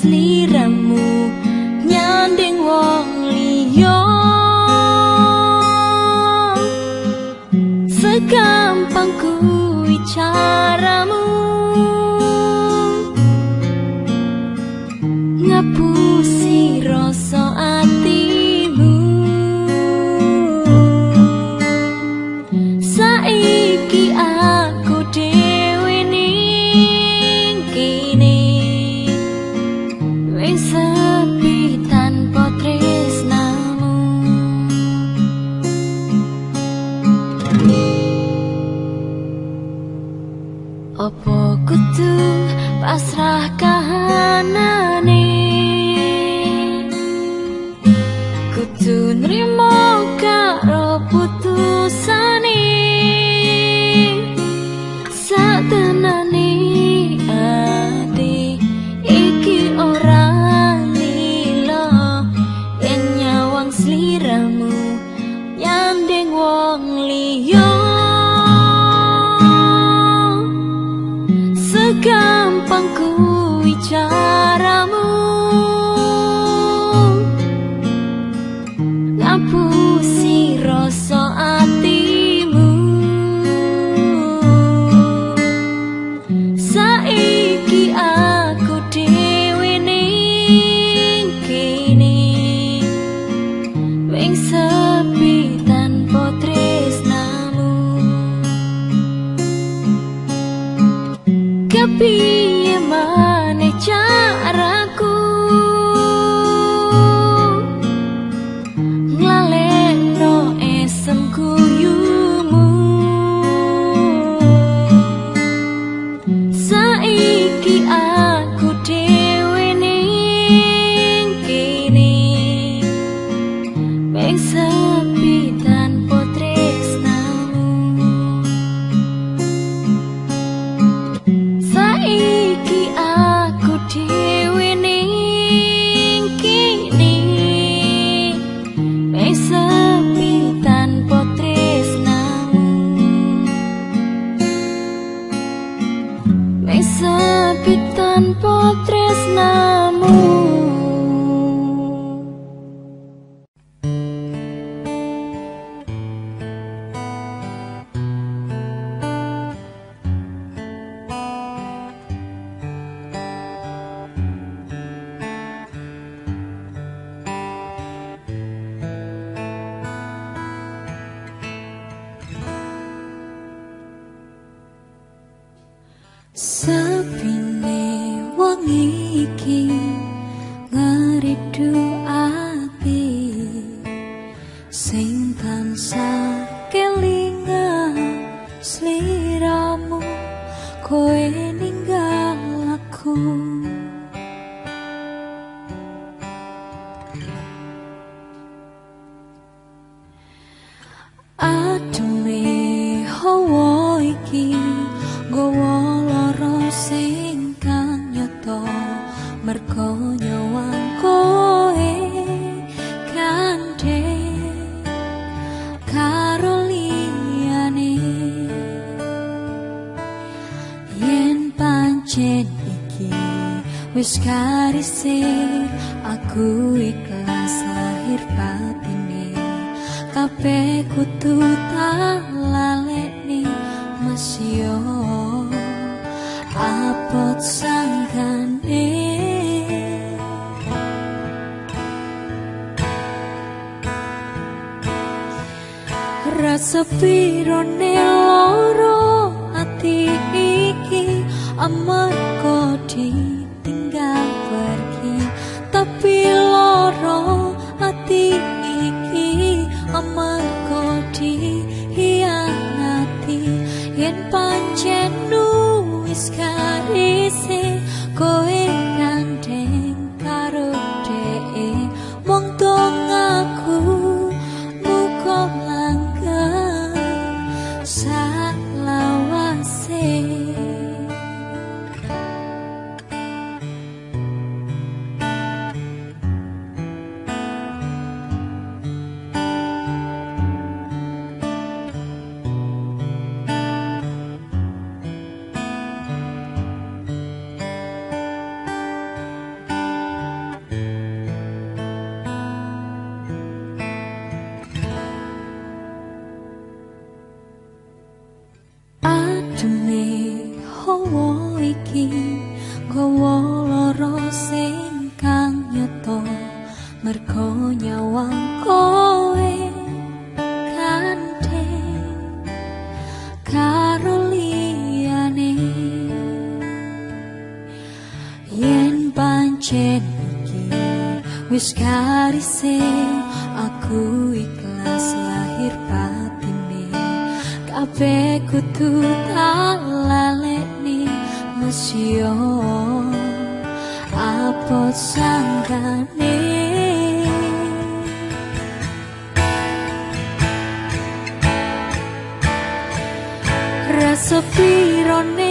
sliramu nyanding wong liya. Segampang kuwi caramu ngapusi rasa atimu. Saiki aku dhewe ning kene, wis sepi tanpa tresnamu. Opo kudu pasrah kahanane, kudu nrimo karo putusane. Satenane ati iki ora lila yen nyawang sliramu nyanding wong liya. Segampang kuwi caramu ngapusi rasa atimu. Saiki aku dhewe ning kene, wis sepi tanpa tresnamu. Kepiye maneh caraku nglalekno esem guyumu. Saiki aku dhewe ning kene, wis sepi tanpa tresnamu. Saiki aku dhewe ning kene, wis sepi tanpa tresnamu. Wis sepi tanpa tresnamu. Sepine wong iki ngeridu ati sing tansah kelingan sliramu, kowe ninggal aku. Ademe hawa iki nggawa lara sing kang nyata, mergo nyawang kowe gandeng karo liyane. Yen pancen iki wis karise, aku ikhlas lahir batine, kabeh kudu tak lalekne. Masio apot sanggane, rasa pirone loro ati iki amarga ditinggal pergi. Tapi loro ati iki amarga dihianati. Yen pancen wis karise, kowe gandeng karo dheke, mung aku muga langgeng salawase. Mergo nyawang kowe gandeng karo liyane. Yen pancen iki wis karise, aku ikhlas lahir batine. Kabeh kudu tak lalekne, masio apot sanggane. Rasa pirone